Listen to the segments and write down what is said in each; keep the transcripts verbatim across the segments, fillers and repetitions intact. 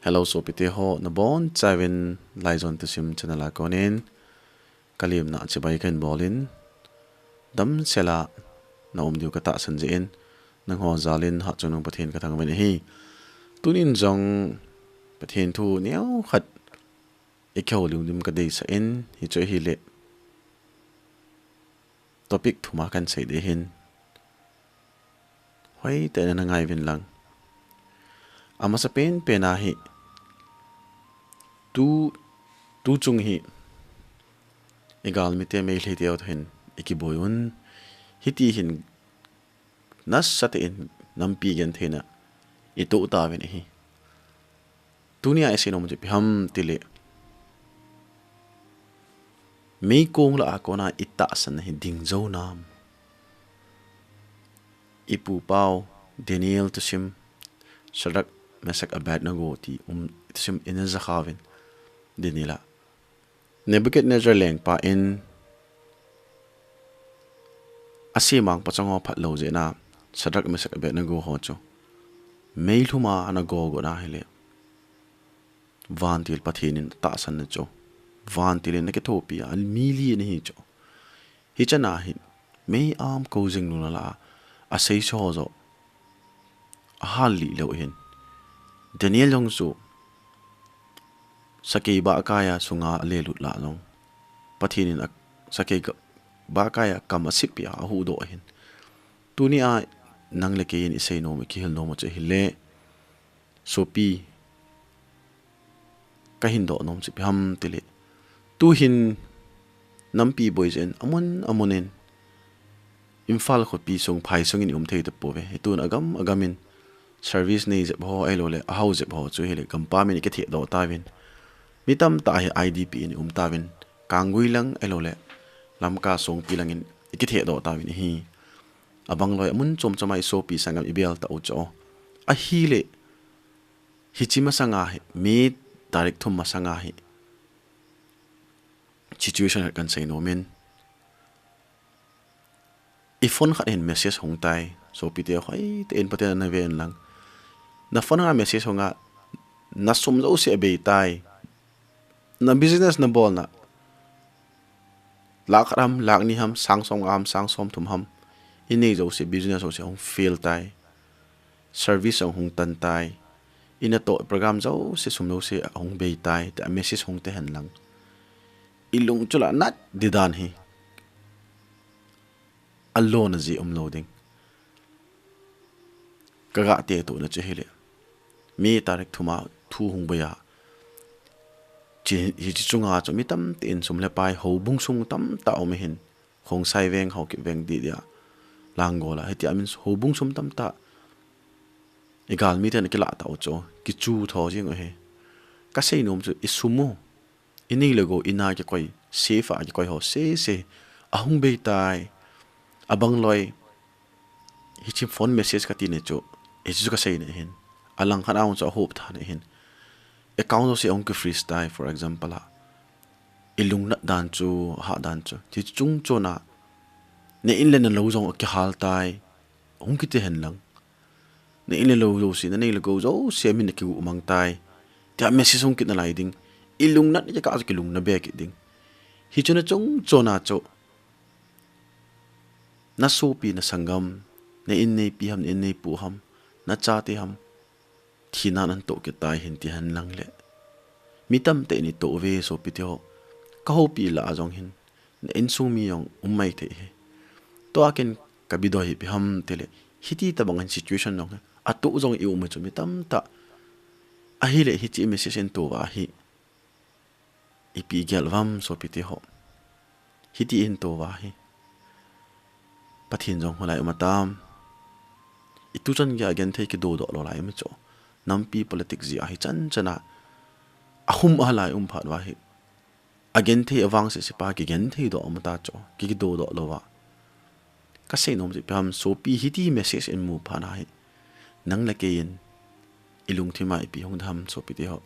Hello, sopite ho, nabonchauvin Laijon Thusim channel a konin kalemna chibai kahin bolin, damsela naum diu katahsan jeh in, nangho jalin hatchungnung Pathen kathangvah in ahi. Tunin jong Pathen thu neokhat ikihoulim ding kadeisah in, hichu ahile topic thum a kahin sei ding ahin, hoitah in nangaivin lang. Amasapen pen a hi, tu, tuchung hi igalmite Meitei te toh hin ikiboi un, hiti hin nasatah in nampi gentheina itoh tauvin ahi. Tunia isei nom chu ipi ham itile, meikong lah a kona itahsan hi ding jou nam? Ipu pau Daniel thusim, Shadrach, Meshach, Abednego ti um thusim ina jakhauvin, Daniel a Nebuchadnezzar lengpa in asemang pachang ho phatlou jeh a Shadrach, Meshach, Abednego ho chu meilhum a ana gogot na hile, vantil Pathen in atahsan na chu, vantil in akithopi a, mi li ana hi chu. Hichan a hi mei-am kou jing lou na lah a, asei so ho joh ahal lih lou hin. Daniel jong chu sakei bahkai a sunga alelut lah jong, Pathen in a, sakei bahkai a kam asep peh a ahuhdoh ahin. Tunia nang le kei in isei nom, ikihil nom chu ahile, sopi, kahin doh nom chu ipi ham itile, tuhin nampi boi jeh in amun amun in Imphal khopi sung, phai sung in i um thei tapouve. Hitun agam agam in service nei jep ho ahilouleh ahao jep ho chu ahile, gampam in ikithehdoh tauvin. Mi tamtah hi I D P in i um tauvin. Kanggui lang ahilouleh Lamka Songpi lang in ikithehdoh tauvin ahi. Abang loi amun chom chom a isopi sanggam ibel tau chu. Ahile, hiche masanga hi, May tarik thum masanga hi situation khat kan sei nom in, i phone khat hin message hung tai. Sopite, hoitah in Pathen in naven lang. Na phone a message hung a, na sum jouse abei tai. Na business nabolna, lakh khat ham, lakh ni ham, sang som ham, sang som thum ham, inei jouse, business jouse hung fail tai. Service jong hung tan tai. Inatoh program jouse, sum jouse ahung bei tai, tia message hung te hen lang, ilung chu lah nat ding dan hi alona jeh umlou ding. Kaga tetohna chu ahile, May tarik thum a thu hung boi a, hiche chunga chu mi tamtah in sum le pai, houbung sung tamtah um ahin, Khongsai veng, Haokip veng didi a, Langol a, hitia min houbung sum tamtah igalmiten akilah tau chu, kichu tho jeng u ahi. Kasei nom chu, isum u, inei le gou, ina kikoi, safe a kikoi ho sese ahung bei tai. Abang loi, hiche phone message kati na chu, hiche chu kasei na ahin. Alang khat a hung chu ahop tha na ahin. Account jouse ahung ki freeze tai, for example a. Ilungnat dan chu, hah dan chu, hiche chung chon a, na in le na lou jong akihal tai. Hung kiti hen lang. Na in le lou jouse, na nei le gou jouse amin akigu mang tai, tia message hung kit nalai ding. Ilungnat kikah chu kilungna be kit ding. Hichu na chung chon a chu, na sopi, na sanggam, na inneipi ham, na inneipu ham, na chate ham, thina nan toh kit tai hin, ti hen lang le. Mi tamtah in itoh uve sopite ho. Kahoupi lah a jong hin, na insung mi jong um mai thei hi. Tua ken kabidoi hi ipi ham itile, hiti tobang in situation jong hi atoh jong i um u chu mi tamtah. Ahile hiche message in tou va hi ipi gel uvam sopite ho. Hiti in tou va hi, Pathen jong hoilai um atam. Itu chan geiya genthei kidodoh lou lai um chu. Nampi politics jeh a hichan chan a ahum a lai um phat uva hi, agenthei avang sese pa kigenthei doh um ta chu, kidodoh lou va. Kasei nom chu ipi ham, sopi, hiti message in mu phat na hi, nang le kei in ilungthim a ipi hung ding ham sopite ho.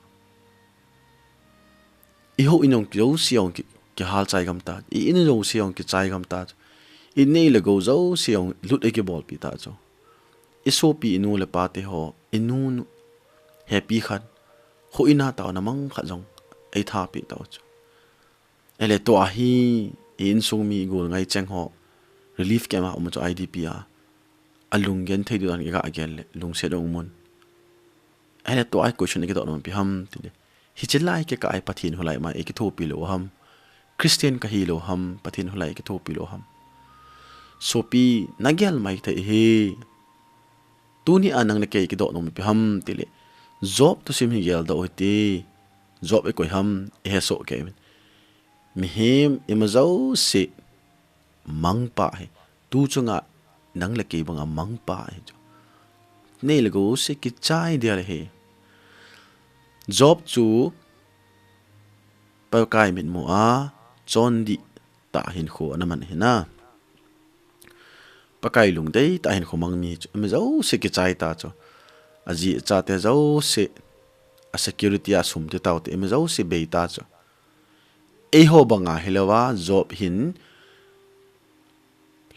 Ihou in jong jouse jong ki, kihal chai gam ta, i in jouse jong kichai gam ta, inei le gou jouse jong lut akibolpi ta chu. Isopi inu le pa te ho, inu nu, hepi khat, Phuina tao na mang khat jong ei tha pi tao chu. Ele tua hi i insung mi gul ngai cheng ho relief camp a um chu I D P a alung gen thei du dan i ga gen le lungset ong mun. Ele tua ai question i ki dot nom pi ham ti le. Hichi lai ke ka ai Pathen hu lai ma i ki thopi lo ham. Christian ka hi lo ham, Pathen hu lai i ki thopi lo ham. Sopi na gel mai thei hi. Tuni a nang le kei ki dot nom pi ham ti le. Job thusim hi gel do hi ti. Job i koi ham i he so ke. Mihem i ma jo se mangpa hi. Tu chunga nang le kei banga mangpa hi chu. Nei le go se ki chai dia le hi. Job chu Pakai mit mu a chon di ta hin kho ana man hi na. Pakai lungdei ta hin kho mang mi chu. Emi jo se ki chai ta chu. A ji cha te jo se a security a sum te tau te emi jo se bei ta chu. Ei ho banga hi lo a Job hin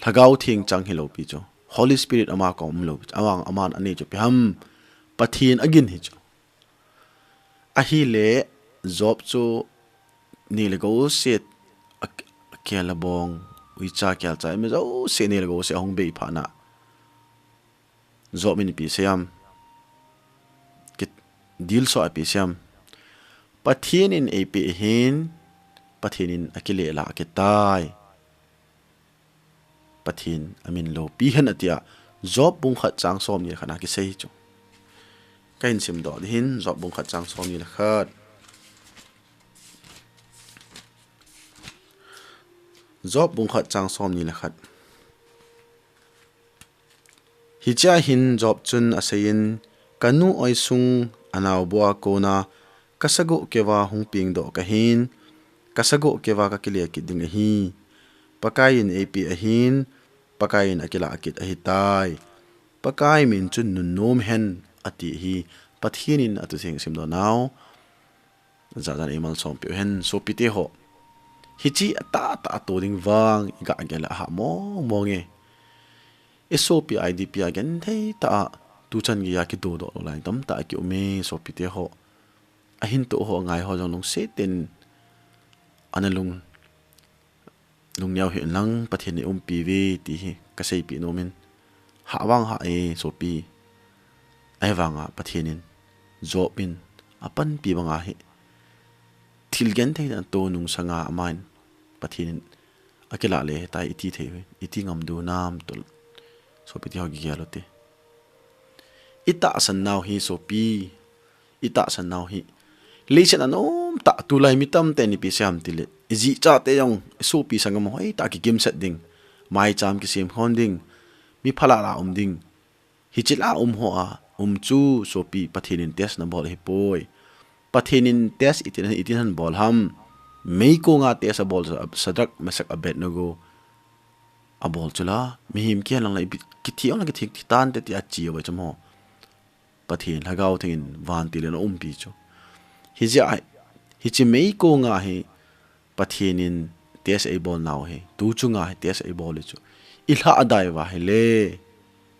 Lhagao Theng chang hi lo pi chu. Holy Spirit ama kong um lo pi chu. Amang aman ani chu pi ham Pathen agin hi chu. Ahi le Job chu ni le go se a kel a bong ui cha kel cha emi jo se ni le go se hong bei pha na. Job in pi siam. Ki dil so a pi siam. Pathen in ei pi hin Pathen in a ki le la ki tai. Pathen amin lo pi hen atia. Job bung khat chang som ni le khat na ki sei chu. Ka hin sim do di hin Job bung khat chang som ni le khat. Job bung khat chang som ni le khat. Hichia hin Job chun a seiyin, ka nu oi sung a nau bua kona, ka sago keva hung ping do ka hin, ka sago keva ka kile kit ding ahi. Pakai in ei pi ahin, Pakai in a kila kit ahi tai. Pakai min chun nun nom hen ati hi, Pathen in a tu sing sim do nau. Za zan ei mal som pi hen, sopi te ho. Hichi a ta ta to ding vang, i ga gel a ha mong mong e. I sopi I D P a gen thei ta a, tu chan gi a ki do do lo lai tam ta a ki um e, sopi te ho. A hin to ho ngai ho jong lungset in ana lung, lung neo hi lang Pathen in um pi ve ti hi ka sei pi nom in. Ha vang ha e sopi. Ai vang a Pathen in Job in a pan pi bang a hi. Thil gen thei dan to nung sanga aman Pathen in a kila le tai i ti thei ve, i ti ngam du nam tol. Sopi ti ho gi gel o te. I tahsan nau hi sopi, i tahsan nau hi. Leiset a nom ta tu lai mi tam te ni pi siam ti le. I ji cha te jong, i sopi sangam hoi ta ki kim set ding. Mai cham ki sim hon ding. Mi phala la um ding. Hichi la um ho a, um chu sopi Pathen in test na bol hi poi. Pathen in test itin, itin han bol ham. Mei ko nga test a bol Sadrak Mesak Abednego. A bol chu la, mihem ki lang la, ki thi ong la ki thi tan te ti a chi a vai cham ho. Pathen Lhagao Theng in van ti le na um pi chu. Hi zia ai, hichi mei ko nga hi, Pathen in test ei bol nau hi, tu chu nga hi test ei bol chu. I lha a dai va hi le,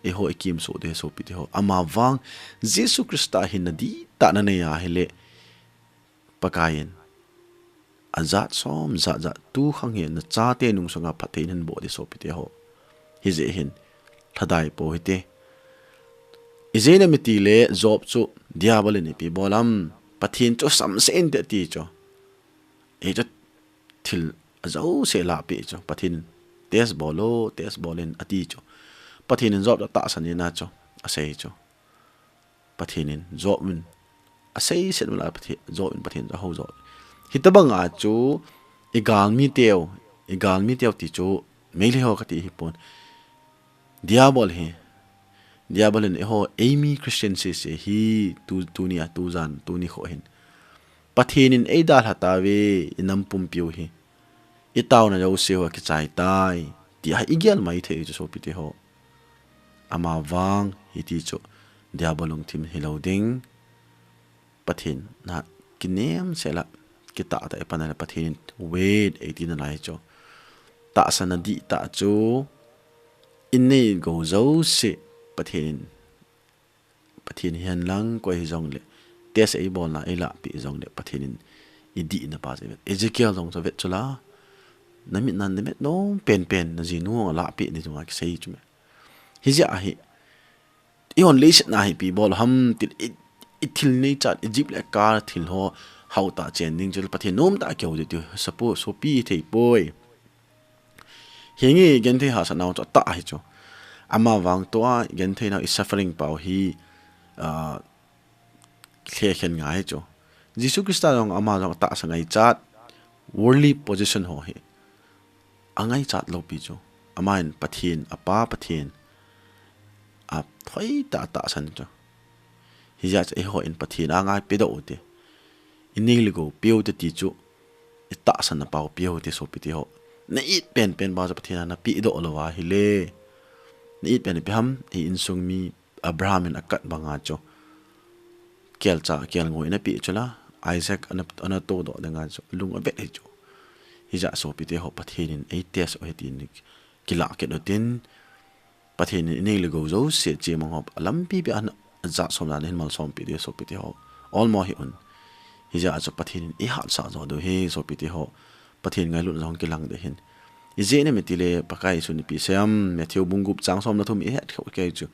ei ho i kim so de sopi te ho. Ama vang, Jesu Christa hin na di ta na nei a hi le, Pakai in. A zat som, zat zat, tu khang hi na cha te nung sanga phat te in han bo de sopi te ho. Hi zia hin, lha dai po hi te. I zia na mi ti le, Job chu, Diabol in i pi bol am, Pathen chu sam se in te ti chu. Ei chu thil a jo se la pi chu. Pathen test bol o, test bol in a ti chu. Pathen in Job ta tahsan in a chu. A sei chu. Pathen in Job in. A sei set la Pathen, Job in Pathen a ho Job. Hi ta bang a chu i gal mi teu, i gal mi teu ti chu mei le ho ka ti hi pon. Diabol hi. Diabol in ei ho, ei mi Christian se se hi tu, tu ni a, tu zan, tu ni kho hin. Pathen in ei dal ha ta ve, i nam pumpiu hi. I tau na jo se ho ki chai tai. Ti a i gel mai thei chu sopi te ho. Ama vang hi ti chu. Diabol lungthim hi lo ding. Pathen na kinem se la. Ki ta ta e pana la Pathen in wait ei ti na lai chu. Tahsan na di ta chu. In nei go jo se Pathen in. Pathen hian lang koi hi jong le. test eibolna, eilahpeh jongle Pathen in idihna pa chu ivet. Ezekiel jong chu vet chu la. Namit nan namet nom penpen, najinu jong alahpeh ding chu ngai kisei chu me. Hijeh a hi, ihon leiset na hi ipi bol ham tile, i, ithil neichat, Egypt le kal thil ho, hao tah chen ding chu Pathen nom tah kihou ding ti, suppose, sopi thei poi. Hinge genthei hahsatnau chu atah ahi chu. Amavang tua gentheinau i suffering pau hi, ah, lhekhen ngai ahi chu. Jesu Christa jong ama jong atahsa ngaichat, worldly position ho hi angaichat lou pi chu. Ama hin Pathen, apa Pathen, athoi tah atahsan chu. Hijeh a chu eiho in Pathen a ngai pedoh u te. Inei le gou peh u te ti chu, itahsanna pau peh u te sopi teho. Na it penpen pa chu Pathen a napedoh lou ahile. Na it pen ipi ham, i insung mi Abraham in akat banga chu. Kelcha, kelngoi in apeh chu la. Isaac ana, ana todoh dinga chu. Lung avet ahi chu. Hijeh a sopi teho Pathen in eitest u ahi tin kilah kit u tin. Pathen in inei le gou jouse chemang ho alampi pi a ajat som dan ahin malsom peh ding sopi teho. Olmo hih un. Hijeh a chu Pathen in eihatsah jo diu ahi sopi teho. Pathen ngailutna jong kilang ding ahin. Ijeh inem itile Pakai Jesun ipi asei em, Matthew bung gup chang som le thum ihet kei chu.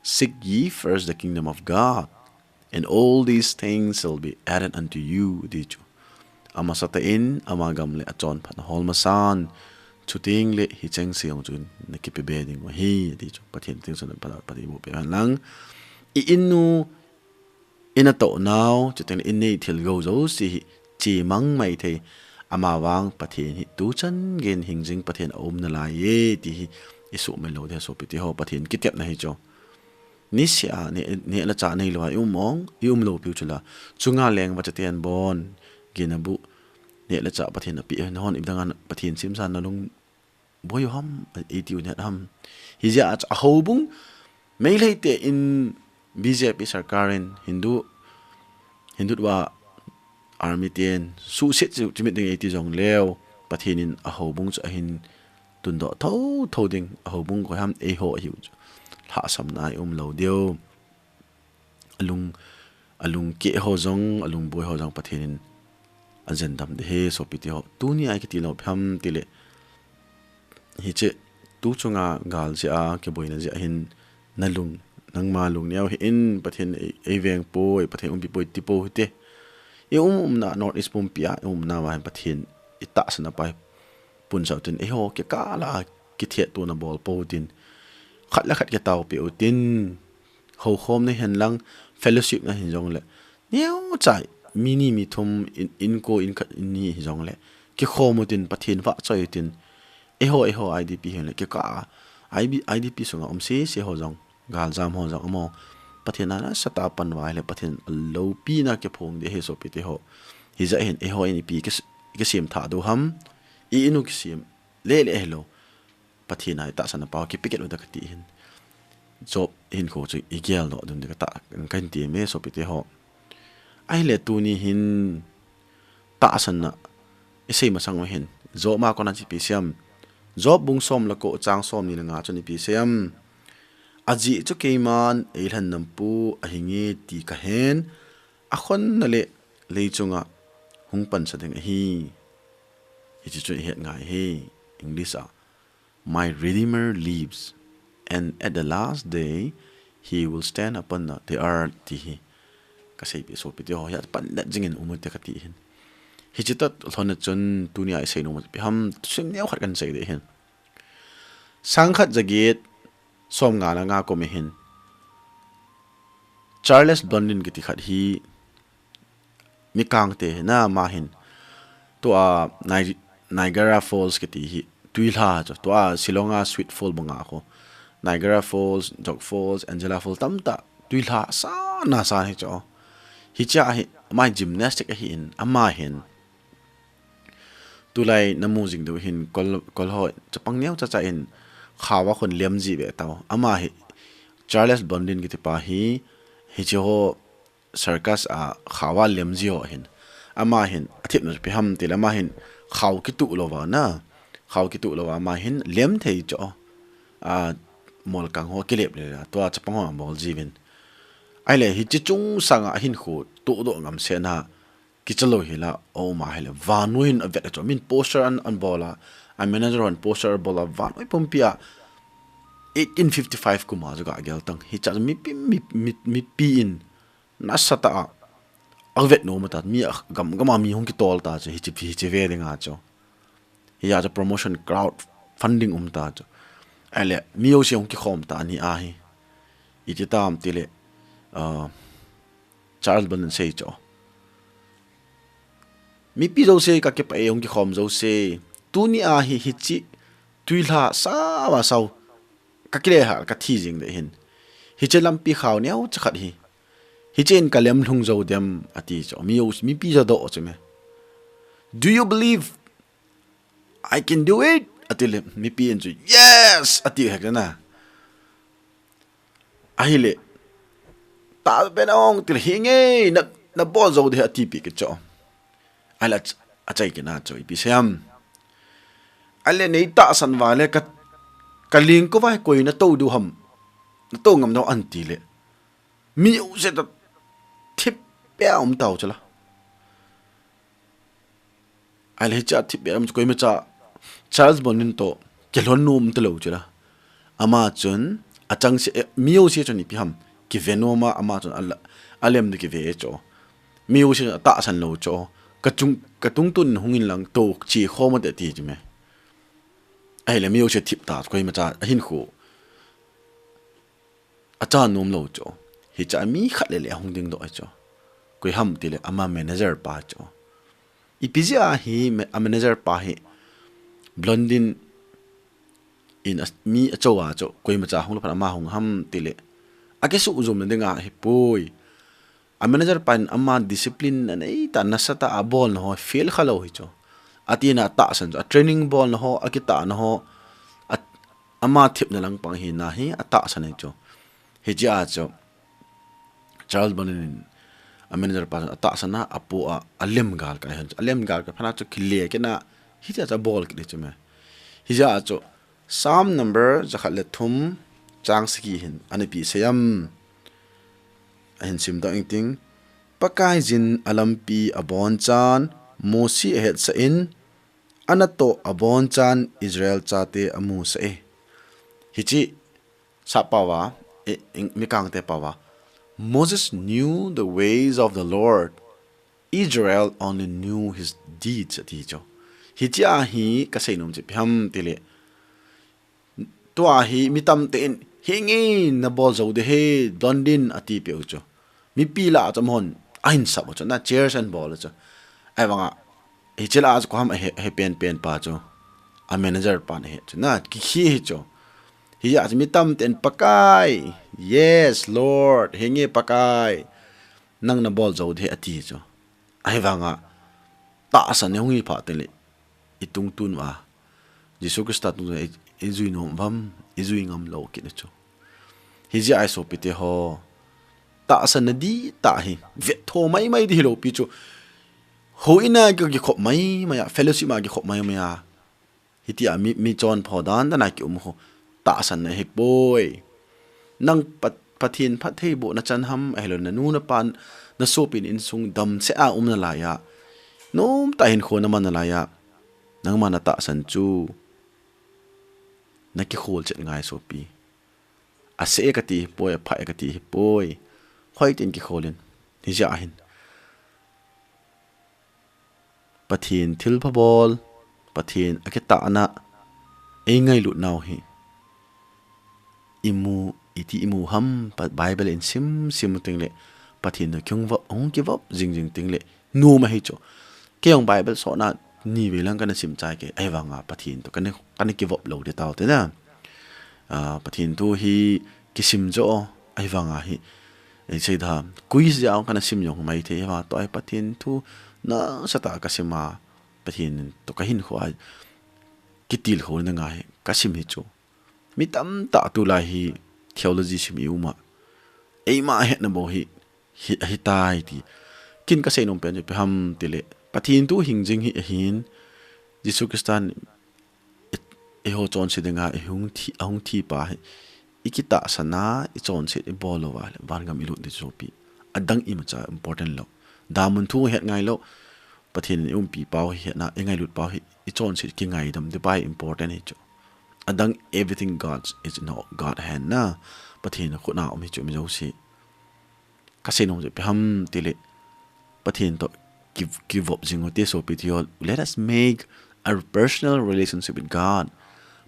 Seek ye first the kingdom of God, and all these things shall be added unto you, ati chu. Amasatah in ama gam le achonphatna hol masan, chuteng le hicheng se jong chu nakipe be ding u ahi, ati chu. Pathen chengse in phatah phatah eiboh peh hen lang. I in u, i natoh nau, chuteng le i nei thil gou jouse hi chemang maithei. Amavang Pathen hi tuchan geiyin hingjing Pathen aum nalai e, ti hi isuhmil lou ding sopi teho, Pathen kitepna ahi chu. Niseh a, neh, neh le chah neilou a i um ong, i um lou piu chu la. Chunga leng vacha ten bon, gin abu, neh le chah Pathen apeh, nahon ipi dinga Pathen simsa nalung boi u ham, eiti u neh ham. Hijeh a chu ahoubung, Meitei te in B J P sarkar in Hindu, Hindutva army ten suhset chu chimit ding eiti jongleu, Pathen in ahoubung chu ahin tundoh thotho ding, ahoubung koi ham, eiho ahiu chu. Lhahsamna i um lou diu. Alung, alung keh ho jong, alung boi ho jong Pathen in ajen dam ding ahi sopi teho. Tuni a ikiti lou ipi ham tile, hiche tu chunga gal jeh a, kiboina jeh a hin nalung, nangma lungneo hih in, Pathen ei, eiveng poi, Pathen umpi poi ti pou hite. I um umna North East pumpi a, i umna uva hin Pathen itahsan a pai punsah u tin, eiho kikah a kithetona bol pou tin, khat le khat kitaopeh u tin, houkhom na hihen lang, fellowship na hijongle, neocha, mi ni mi thum, in, inko in khat in ni hijongle, kikhom u tin, Pathen vahchoi u tin, eiho, eiho I D P hijongle, kikah a, I B, I D P sunga um sese ho jong, galjam ho jong amaho, Pathen a nasatah a pan uva ahile, Pathen loupina kiphong ding ahi sopi teho. Hijeh hin, eiho in ipi kis-, kisem thah diu ham, i in u kisem lele hilou. Pathen a itahsan a pao kipe kit u te kati hin. Job hinkho chu igel doh ding te kati, kahin ti me sopi teho. Ahile tuni hin tahsanna isei masang u hin. Job a kona chu ipi asei em. Job bung som le ko chang som ni le nga chun ipi asei em. Ajeh chu keiman eilhen nam pu ahinge ti kahen. Akhonna le leichunga hung pansa ding ahi. Hiche chu ihet ngai ahi. English a. My Redeemer lives, and at the last day he will stand upon the, the earth, ti hi. Kasei pi sopi teho, hia pan let jingin um u te kati hin. Hiche toh lhonna chun tunia isei nom u ipi ham, thusim neo khat kahin sei ding ahin. Sangkhat jaget som nga le nga kum ahin. Charles Blondin kiti khat hi, mi kangte na ama hin. Tua Ni-, Niagara Falls kiti hi. Tuilha chu. Tua Shillong a Swift Fall banga khu. Niagara Falls, Jock Falls, Angela Falls tamtah. Tuilha sana san hi chu. Hichea hi, ama hi gymnastic ahin. Ama hin. Tulai namu jing diu hin kol, kol ho chapang neo chacha in khao a khun lem ji ve tao. Ama hi Charles Blondin kiti pa hi, hiche ho circus a khao a lem ji ho hin. Ama hin, athipna ipi ham tile ama hin, khao kituh louva na. Khao kituh louva ama hin, lem thei chu. A, molkang ho kilep le la, tua chapang ho abol jiuvin. Ahile, hiche chung sanga ahin khu, todoh ngam sena, kicha lou hila, o ma hile, vannoi hin avet a chu, min poster an, an bol a, a manager hon poster bol a, vannoi pumpi a, eighteen fifty-five kum a chu ga gel tan, hicha chu mipi, mi, mi, mipi in, nasatah a, avet nom ta, mi a, gam, gam a mi hung kitol ta chu, hichi, hichi ve ding a chu. Hia chu promotion crowd funding um ta chu. Ahile, mi jouse hung kikhom ta ni ahi. Iti tam tile, uh, Charles Bonnell in asei chu. Mipi jouse ka kipah e hung kikhom jouse. Tuni ahi hichi tuilha sao sao. Ka kile ha, ka thi jing de hin. Hiche lampi khao neo cha khat hi. Hiche in ka lem lhung jou dem ati chu. Mi jouse, mipi jouse doh chu me. Do you believe I can do it? Ati le, mipi in chu, yes! Ati hek na. Ahile, ta pen ong, ti le, hi nge, na, na bol jou de ati pi ke chu. Ahile, ach-, achai ke na chu, ipi seiyam. Ahile, nei tahsan va le, ka, ka ling ko vai koi na to du ham. Na to ngam dou an ti le. Mi jouse ta thip pe um tau chu la. Ahile hicha thip bem chu koima cha Charles Bonnell in to kilhon nom talou chu la. Ama chun achang se, eh, mi jouse chun ipi ham. Kive nom a ama chun ala, alem de kive chu. Mi jouse chun atahsan lou chu. Ka chung, ka tungtun hung in lang to chi khom a de ti chu me. Ahile mi jouse thip ta koima cha ahin khu. Acha nom lou chu. Hicha mi khat le le ahung ding doh chu. Koi ham ti le ama manager pa chu. Ipi jeh a hi ma-, a manager pa hi Blondin in a, mi acho a chu. Koima cha hung lou phat ama hung ham ti le. Akisuh jom na ding a hi poi. A manager pa in ama discipline anei ta nasatah a abol na ho fail kha lou hi chu. Ati na atahsan chu. A training bol na ho, akitah na ho. A, ama thip na lang pang hi na hi atahsan hi chu. Hichi a chu. Charles Bonnell in a manager pa atahsan a, apu a, alem gal kai hin chu. Alem gal kai phat na chu kile ke na. Hichi a chu abol ke ni chu me. Hichi a chu. Psalm number jakhat le thum chang sagi hin ana ipi seiyam. Ahin sim dang ing ting. Pakaiyin alampi abonchan Mosi ahetsah in, anatoh abonchan Israel chate amusah e. Hichi sap pao va, e, ing, mikang te pao va. Moses knew the ways of the Lord. Israel only knew his deeds, ati chu. Hichi a hi kasei nom chu ipi ham ti le. Tua hi mi tamte in, hi nge na bol jou de hi, Blondin ati peh u chu. Mipi lah a chu amahon, ahin sap u chu, na cheers ahin bol u chu. Ahivang a, hichi lah a chu koi ham ahe, ahe penpen pa chu. A manager pan ahe chu, na kikhi hi chu. Hijeh a chu mi tamte in Pakai, yes, Lord, hi nge Pakai, nang na bol jou de hi ati chu. Ahivang a, tahsan i hung hi phat teng le, i tungtun uva Jesu Christa tungtun i, i jui nom uvam, i jui ngam lou kit u chu. Hijeh a i sopite ho, tahsan na dihtah hi, vettho maimai ding hilou pi chu. Houin a ki, kikhop maimai a, fellowship a kikhop maimai a. Hitia mi, mi chonpho dan dan a kium ho, tahsan na hipoi. Nang Pat-, Pathen phattheibohna chan ham, ahilou le na nu na pa, na sopin insung damsel a um nalai a, nomtah hinkho na man nalai a, nangma na tahsan chu na kikhol chet ngai sopi. Asei e kati hipoi, aphai e kati hipoi. Hoitah in kikhol in. Hijeh a hin Pathen thilpha bol, Pathen a kitahna, ei ngailut nau hi. I mu, iti i mu ham, pa-, Bible in sim, sim teng le, Pathen toh kihung vop, hung kivop, jing jing teng le, nom ahi chu. Kei jong Bible sotna, ni vei lang kana sim chai kei, ahivang a Pathen toh, kana, kana kivop lou ding tao te na. Ah, Pathen thu hi kisim jo, ahivang a hi, ei sei da, quiz jong kana sim jong mai thei, ahivang a tua hi Pathen thu nasatah a kasim a, Pathen toh kahinkho a, kitilkhouna ngai, kasim hi chu. Mi tamtah tulai hi theology sim i um a. Eima hetna bou hi, hi, ahitai ti. Ken kasei nom pen chu ipi ham ti le. Pathen thu hing jing hi ahin. Jesu Christan i, eiho chonse dinga, eihung thi, ahung thi pa hi. I kitahsan a, i chonset, i bol lou va le, vangam i lut ding chu sopi. Adang imacha important lou. Damun thu het ngai lou. Pathen in i umpi pau hi hetna, i ngailut pau hi, i chonset kingaidam ding pa hi important hi chu. Adang everything God is in God hand na. Pathen khut a um hi chu mi jouse. Ka seinom chu ipi ham tile, Pathen toh ki, kivop jing u te sopi te ho. Let us make a personal relationship with God.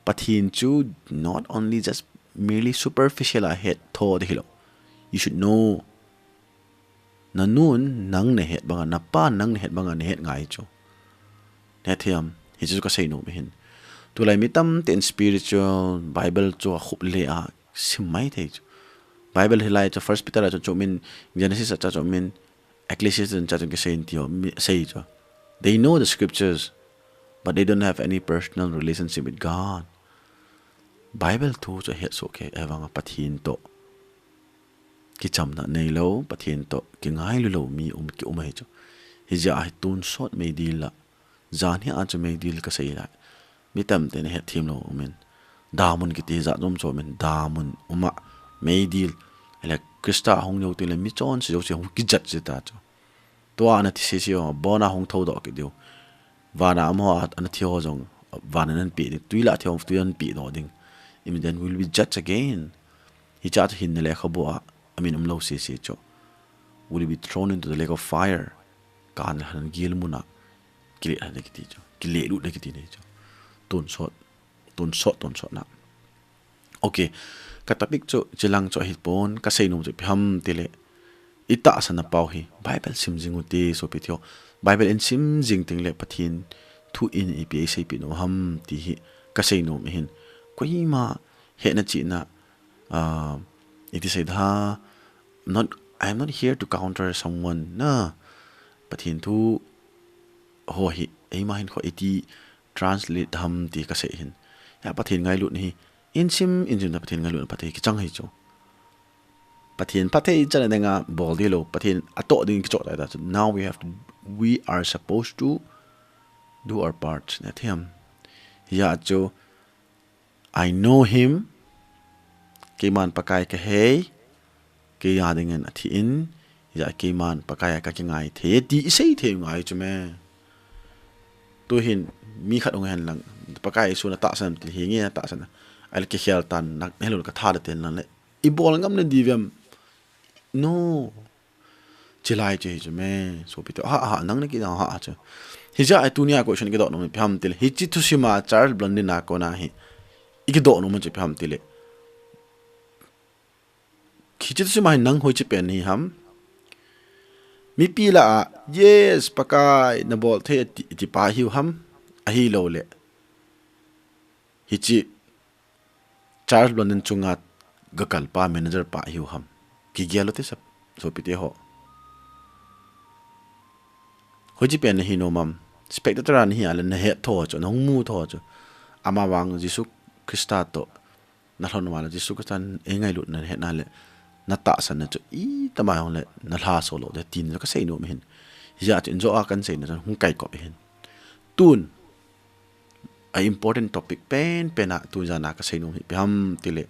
Pathen chu not only just merely superficial a het tho ding hilou. You should know. Na nun nang na het banga, na pan nang na het banga na het ngai chu. Na het thei am, hichu ka seinom ahin. Tulai mi tamten spiritual Bible chu akhup le a sim maithei chu. Bible hilai chu First Peter a chun chom in, Genesis a chun chom in, Ecclesiastes a chun kisei in ti ho, mi, sei chu. They know the scriptures, but they don't have any personal relationship with God. Bible thu chu ahet soh kei, ahivanga Pathen toh kichamna neilou, Pathen toh kingailu lou mi um, ki um ahi chu. Hijeh a hi tonsot meidil a, jan hi a chu meidil ka sei lai. Mi tamten ahet them lou um in. Damun kiti hi jat chom chom um in, damun um a, meidil. Ahile Christa hung jou teng le mi chonse jouse hung kijat ji ta chu. Tua ana thi sese ho, abona hung thoudoh kit diu. Vana amaho a, ana thi ho jong, vana ahin pe ding. Tui lah thi ho, tui ahin pedoh ding. Imi, then will be judged again. Hiche a chu hinna lekhabu a, amin umlou sese chu. Will be thrown into the lake of fire. Kan le han gil mun a. Kile han kiti chu. Kile lut na kiti nei chu. Tonsot. Tonsot, tonsot na. Okay. Ka topic chu, chilang chu ahipon, ka seinom chu ipi ham tile. I tahsan na pau hi. Bible sim jing u te, sopi te ho. Bible in sim jing teng le Pathen thu in ipi eiseipeh nom ham ti hi. Ka seinom ahin. Koima hetna chihna, ah, iti sei da, not, I am not here to counter someone. Na, Pathen thu ho hi, eima hinkho iti translate ham ti ka sei ahin. Hia Pathen ngailutna hi, in sim, in sim na Pathen ngailutna phatthei kichang hi chu. Pathen phatthei chan a dinga bol ding lou, Pathen atoh ding kichoh tai ta chu. Now we have to, we are supposed to do our part. Na them. Hia chu, I know him. Keiman Pakai ka hei. Kei a dingin athi in. Hijeh a keiman Pakai a ka kingai thei. Ti i sei thei ngai chu me. Tuhin mi khat hung hen lang. Pakai Jesu na tahsan ti hi nge na tahsan. Ahile kikhel tan na helou ka tha le ten lang le. I bol ngam le di vem. No. Chilai chu hi chu me, sopi te ho. Ha, ha, nang na ki, ha, ha, chu. Hijeh a tunia question kidoh nom ipi ham tile. Hiche thusim a Charles Blondin a kona hi. I kidoh nom chu ipi ham tile. Hiche thusim a hi nang hoiche pen hi ham. Mipi lah a, yes, Pakai, na bol thei ti, ti pa hiu ham. Ahilou le. Hiche Charles Blondin chunga ga kal pa manager pa hiu ham. Kigel u te sap, sopi te ho. Hoiche pen na hi nom am. Spectator a na hi a le na het tho chu, na hung mu tho chu. Amavang Jesu Christa toh. Na lhon vang le Jesu Christa in eingailut na het na le. Na tahsan na chu itama hung le na lhaso lou de tin ka sei nom ahin. Hijeh chun injo a kan sei na chun hung kai kop ahin. Tun. A important topic pen pen a tun jan a ka sei nom hi ipi ham tile.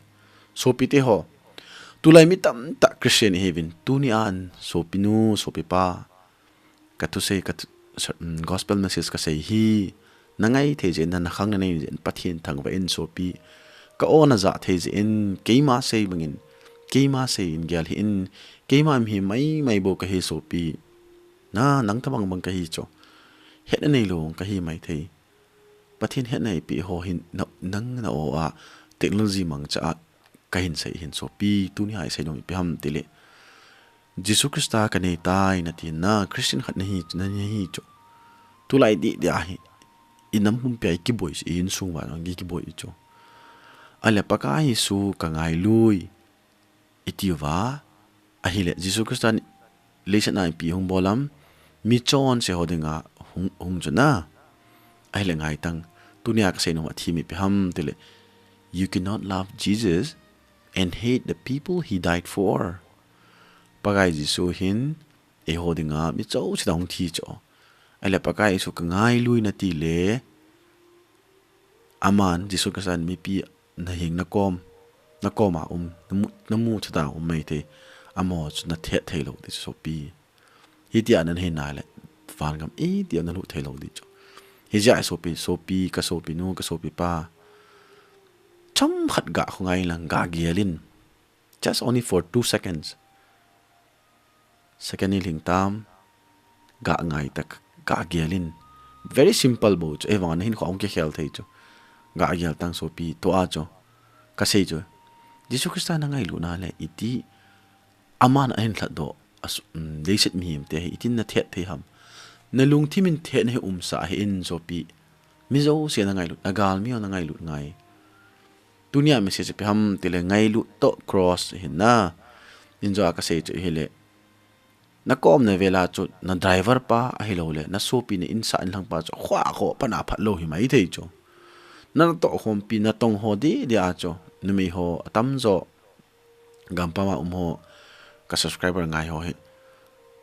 Sopi te ho. Tulai mi tamtah Christian i hiuvin. Tunia sopi nu, sopi pa. Ka thusei, ka thu, sa-, um, gospel message ka sei hi. Na ngai thei jeh in, na khang na nei jeh in, Pathen thangvah in sopi. Ka o na ja thei jeh in, keima sei bangin. Keima sei in gel hih in. Keima mihem maimai bou ka hi sopi. Na, nang tabang bang ka hi chu. Hetna neilou ka hi maithei. Pathen hetna eipeh ho hin na, nang na o a technology mangcha a ka hin sei hin sopi, tunia i sei nom ipi ham tile. Jesu Christa ka nei tai na ti na, Christian khat na hi, na hi chu. Tulai deh deh a hi. I nam pumpi a i kiboi, i insung uva i kiboi chu. Ahile Pakai Jesu ka ngailui. I ti uva, ahile, Jesu Christa in leiset a ipi hung bol am, mi chonse ho dinga hung, hung chu na. Ahile ngai tang, tunia ka sei nom a theme ipi ham tile, you cannot love Jesus and hate the people he died for. Pakai Jesu hin, eiho dinga, mi chonse a hung thi chu. Ahile Pakai Jesu ka ngailui na tile, aman, Jesu Christa in mipi na hing na kom, na kom a um, na mu, na mu thei ta um maithei, amaho chu na thet thei lou ti chu sopi. Hitia nahin nai le, vangam itia nalut thei lou ding chu. Hijeh a sopi, sopi, ka sopi nu, ka sopi pa. Chomkhat ga khongai lang, ga gel in. Just only for two seconds. Second ni lhing tam, ga ngai tah, ga gel in. Very simple bou chu, ei vang nahin kho ong kikhel thei chu. Ga gel tang sopi, tua chu. Ka sei chu. Jesu Christa na ngailutna le, iti, aman ahin lhatdoh, asu-, um, leiset mihem te hi, itin na thet thei ham. Na lungthim in thet na hi umsa hi in sopi. Mi jouse na ngailut, na galmi na ngailut ngai. Tunia message pe ham tile ngailut toh cross hi na. Injo a ka sei chu hile. Na kom na vela chu na driver pa ahilou le, na sopi na insah inlhang pa chu khua kho pana phat lou hi mai thei chu. Na natoh khompi na tong ho di di a chu. Numei ho atam jo. Gampam a um ho, ka subscriber ngai ho hi.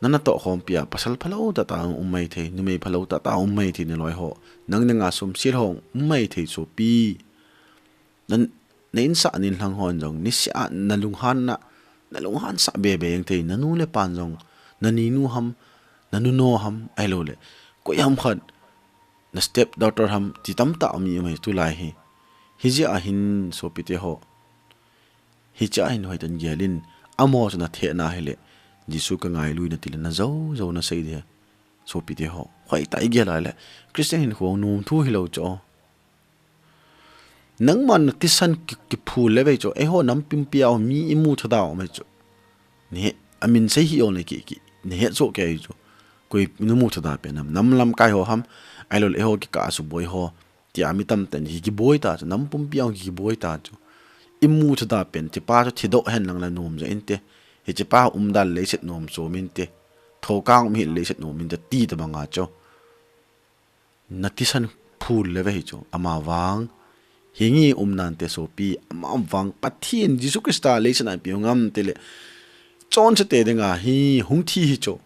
Na natoh khompi a, pasal phalou tah tah um mai thei, numei phalou tah tah um mai thei na loi ho. Nang na nga sum sil ho um mai thei sopi. Nan, na insah na inlhang ho jong, niseh a na lunghan na, na lunghan sah be be jeng thei, na nu le pan jong, na ni nu ham, na nu no ham, ahilou le. Koi ham khat, na step daughter ham, ti tamtah um mai tulai hi. Hijeh a hin sopi te ho. Hichea hin hoitah in gel in, amaho chu na thehna hile, Jesu ka ngailu na tile na jou jou na sei ding. Sopi te ho, hoitah i gel a le, Christian hinkho nom thu hilou chu. Nangman na thisan ki, kiphul le vei chu, eiho nam pumpi a mi i mu thada u mai chu. Ni he, amin sei hi o le ki, ki, ni he chu kei chu. Koi na mu thada pen nam, nam lamkai ho ham, ahilou le eiho kikah a suboi ho. Tia mi tamtah in hi kiboi ta chu, nam pumpi a hi kiboi ta chu. I mu thada pen, hichepa chu thidoh hen lang la nom ja inte. Hichepa umdan leiset nom chom inte. Thokang um hih leiset nom inte, ti tabang a chu. Na thisan phul le vei chu, ama vang. Hi nge um nante sopi, ama vang. Pathen Jesu Christa leiset a pe ngam te le. Chonse te dinga hi hung thi hi chu.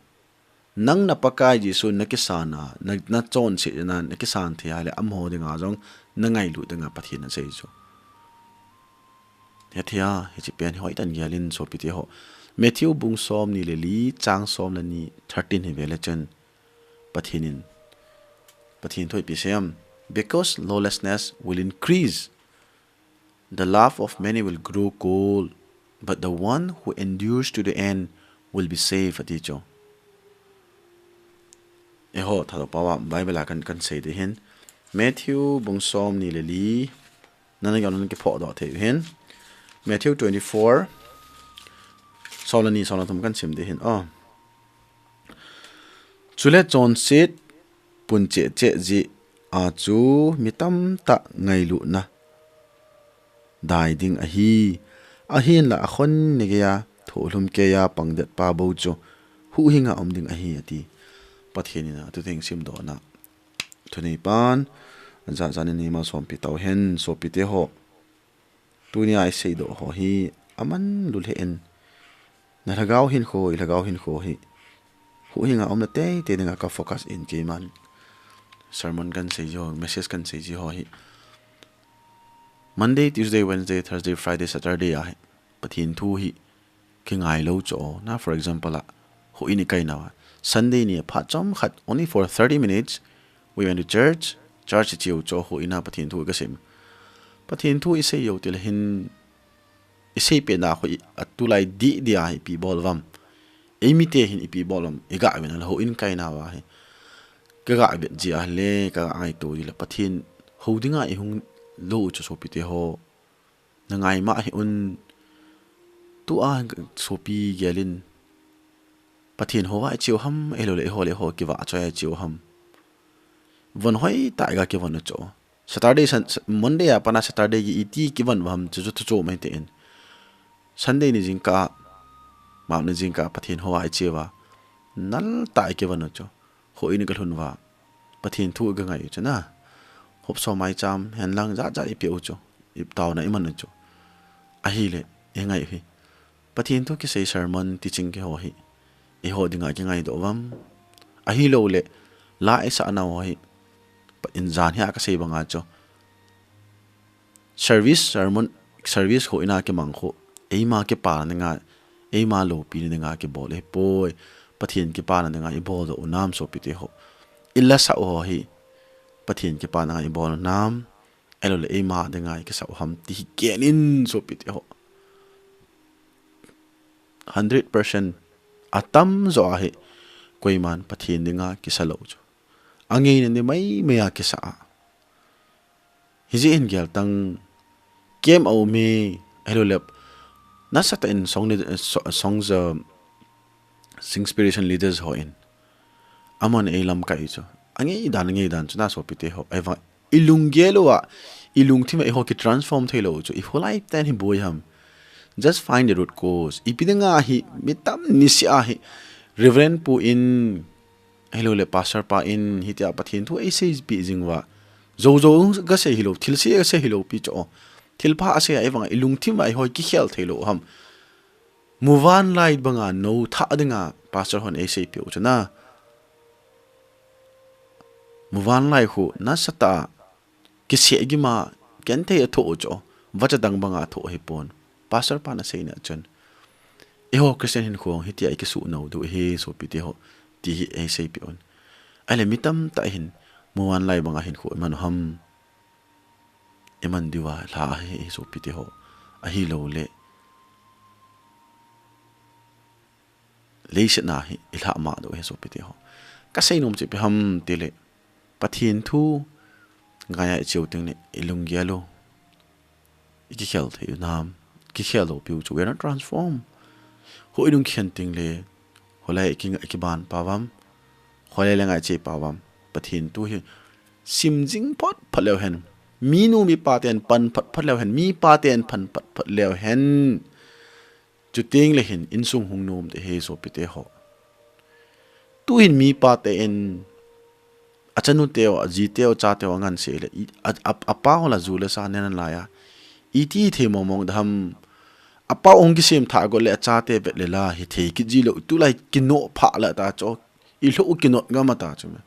Nang na Pakai Jesu na kisan a, na, na chonse na, na kisan thei a le amaho dinga jong na ngailu dinga Pathen asei chu. Hethei a, hiche pen hi hoitah in gel in sopi te ho. Matthew bung som ni le li, chang som le ni, thirteen hi ve le chun. Pathen in. Pathen thu ipi asei em. Because lawlessness will increase. The love of many will grow cold, but the one who endures to the end will be saved, ati chu. Eiho, Thadou pao a Bible a kan, kan sei ding hin. Matthew bung som ni le li. Nana gam nan kiphoh doh thei hin. Matthew twenty-four. Som le ni, som le thum kan sim ding hin. Oh. Chule chonset pun cheh cheh jeh a chu mi tamtah ngailutna dai ding ahi. Ahinla akhon ni geiya thohlhum keiya pang det pa bou chu huhhing a um ding ahi ati. Pathen in a tu theng simdoh na. Thunei pan, jat jat in neimalsompi tau hen, sopi te ho. Tunia i seidoh ho hi, aman lulheh in. Na lhagao hinkho, i lhagao hinkho hi. Huhhing a umna teitei dinga ka focus in keiman. Sermon kan sei ji ho, message kan sei ji ho hi. Monday, Tuesday, Wednesday, Thursday, Friday, Saturday a hi. Pathen thu hi. Kingai lou chu. Na, for example a. Huhhing i kaina uva. Sunday ni phat chomkhat, only for thirty minutes. We went to church. Church i cheu chu huhhing a Pathen thu i kasim. Pathen thu i sei jou tile hin. I sei pena khu i, atulai didi a ipi bol uvam. Eimi te hin ipi bol uvam. I ga vet na le huhhing kaina uva hi. Ka ga vet ji a le, ka ga ngaito ji le Pathen hou dinga i hung lou chu sopi te ho. Na ngai ma hi un tua sopi gel in. Pathen hou a i cheu ham, eilou le eiho le eiho kivah choi a i cheu ham. Von hoitah i ga kivon u chu. Saturday, Sun-, Monday a pat a Saturday gei iti kivon uva ham chu chu thu chu mai te in. Sunday ni jingkah, map ni jingkah Pathen hou a i cheu va. Nal tah i kivon u chu. Huhhing i kalhun uva. Pathen thu i kangai u chu na. Hop so mai cham, hen lang jat jat i pe u chu. I taona i man u chu. Ahile, i ngai u hi. Pathen thu kisei sermon teaching keiho hi. Eiho dinga kingaidoh uvam. Ahilou le, la i sah nau ho hi. Pa in jan hi a kasei banga chu. Service, sermon, service huhhing a kimang khu. Eima kipana dinga, eima loupina dinga kibol hi poi. Pathen kipana dinga ibol doh u nam sopite ho. Ilasah u ho hi Pathen kipana dinga ibol u nam, ahilouleh eima dinga ikisah u ham ti hi gel in sopite ho. Hundred percent atamjo a hi koiman Pathen dinga kisa lou chu. Angeina ni maimai a kisa a. Hijeh hin gel tang, camp a um e, ahilouleh nasatah in song ni, so-, song ja, sing spiritual leaders hon amahon eilamkai chu. Angei dan, angei dan chu na sopite ho. Ahivang, ilunggel uva, ilungthim a eiho kitransform thei lou chu. Eiho lifetime hi boi ham. Just find the root cause. Ipi dinga hi, mi tam nisih a hi, Reverend Pu in, ahilouleh Pastor pa in, hitia Pathen thu eiseipeh jing uva. Jou jou gasei hilou, thilse gasei hilou pi chu. Thilpha asei a ahivang, ilungthim a eiho kikhel thei lou ham. Muvanlai banga nou thah dinga Pastor hon eiseipeh u chu na. Muvanlai khu nasatah a kiseh gim a genthei a thoh u chu, vacha dang banga thoh ahipon. Pastor pan aseina chun, eiho Christian hinkho hitia ikisuh nou diu ahi sopite ho, ti hi eiseipeh un. Ahileh mi tamtah hin muvanlai banga hinkho iman u ham. Iman diuva lha ahi, sopite ho. Ahilouleh leiset na hi ilhah mah diu ahi, sopite ho. Kasei nom chu ipi ham tileh, Pathen thu ngai a iche u tengleh ilunggel u, ikikhel thei u nam, kikhel lou piu chu, we are not transformed. Hou ilung khen tengleh, hoilai iki, ikiban pau vam, hoilai le ngai che pau vam. Pathen thu hi sim jing phot phot leu hen, minu mipa ten pan phot phot leu hen, mipa ten pan phot phot leu hen, chutengleh hin insung hung nom ding ahi sopite ho. Tuhin mipa ten achanu teu, aji teu, acha teu angansei leh, i, a, a, apa ho la ju le sa nen lai a, iti thei mong mong ding ham. Apa hung kisem thah got leh achate vet le la hithei kit ji lou, tulai kinoh phah leh ta chu, ilhoh u kinoh gam ata chu me.